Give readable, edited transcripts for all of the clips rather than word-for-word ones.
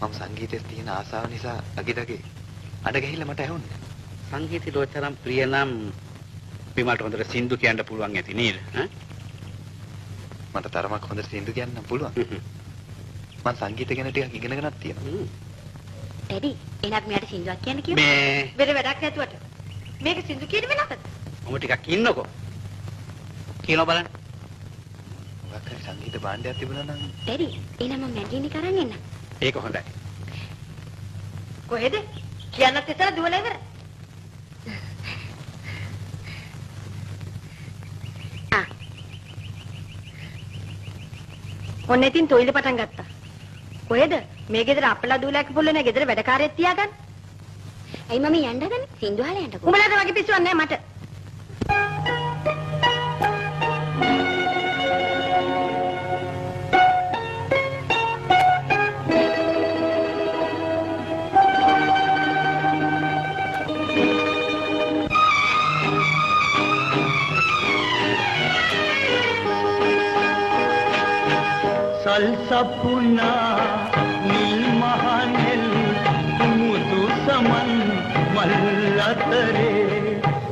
මම සංගීතයේ තියෙන ආසාව නිසා අගිදගේ අඬ ගහිලා මට ඇහුන්නේ. සංගීතය ඔය තරම් ප්‍රිය නම් විමල්ට හොඳට සින්දු කියන්න පුළුවන් ඇති නේද? ඈ මට තරමක් හොඳට සින්දු කියන්න පුළුවන්. මං සංගීත ගැන ටිකක් ඉගෙනගෙනත් තියෙනවා. ඩැඩි, එහෙනම් මෙයාට සින්දුවක් කියන්න කියමු. මේ වෙන වැඩක් නැතුවට මේක සින්දු කියන වෙලාවද? ඔම ටිකක් ඉන්නකෝ. කියනවා බලන්න. මොකක් හරි සංගීත භාණ්ඩයක් තිබුණා නම් ඩැඩි, එහෙනම් මම මැන්ඩලින් එක අරන් එන්නම්. ඒක හොඳයි. කොහෙද? කියන්නත් ඉස්සර දුවලා ඉවර. ආ. ඔන්න ඉතින් තොইল පටන් ගත්තා. කොහෙද? මේ ගෙදර අප්පලා දූලා එක්ක පුළුවන් නේ ගෙදර වැඩකාරයෙක් තියාගන්න. ඇයි මම යන්න හදන්නේ? සින්දු අහලා යන්නකෝ. උඹලාට වගේ පිස්සුවක් නෑ මට. සල්සපුනා නිල් මහනෙල් කුමුදු සමන් මල් අතරේ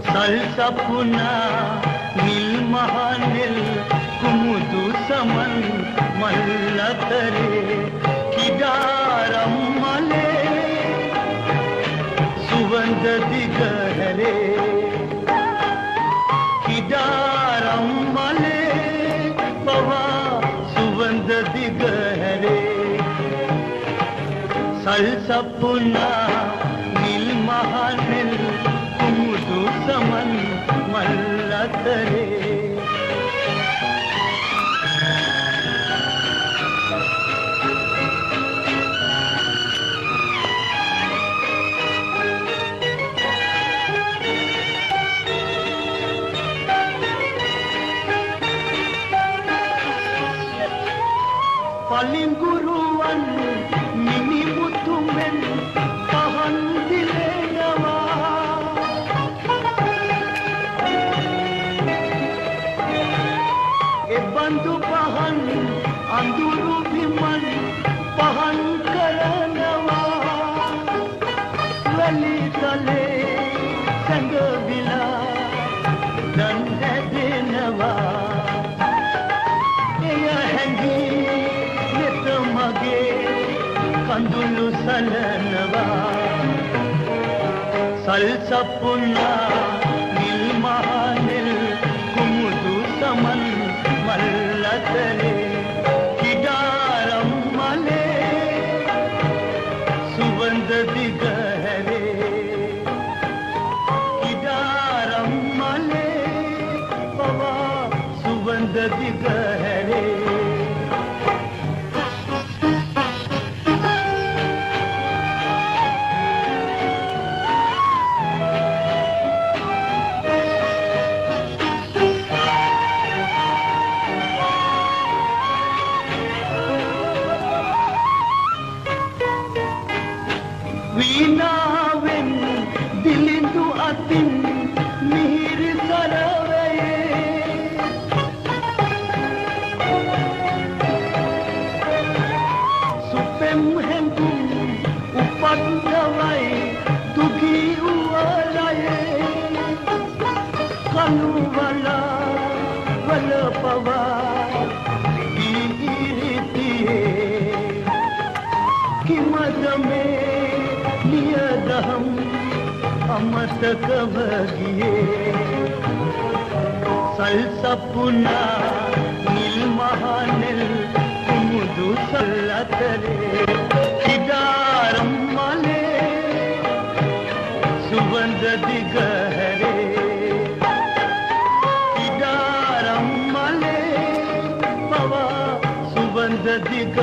සල්සපුනා නිල් මහනෙල් කුමුදු සමන් මල් අතරේ කිඩාරම් මලේ සුවඳ දිග හැරේ කිඩාරම් මලේ පවා සුවඳ දිග හැරේ සල්සපුනා නිල් මහනෙල් කුමුදු සමන් මල් අතරේ පලිඟුරුවන් මිනිමුතු මෙන් පහන් දිලෙනවා එබඳු පහන් අඳුරු බිමන් පහන් කරනවා වැලි තලේ සැඟවිලා දන් හැදෙනවා එය හැඟී මගේ කඳුළු සලනවා සල්සපුනා නිල් මහනෙල් කුමුදු සමන් මල් අතරේ කිඩාරම් මලේ සුවඳ දිග හැරේ කිඩාරම් මලේ පවා සුවඳ දිග හැරේ වීණාවෙන් දිලිඳු අතින් මිහිරි සරවයේ සුපෙම් හැඟුම් උපද්දවයි දුකී උවලයේ කනුවලා වලපවා ගීරිතියේ කිමද මේ නියදහම් අමතකව ගියේ සල්සපුනා නිල් මහනෙල් කුමුදු සල් අතරේ කිඩාරම් මලේ සුවඳ දිග හැරේ කිඩාරම් මලේ පවා සුවඳ දිග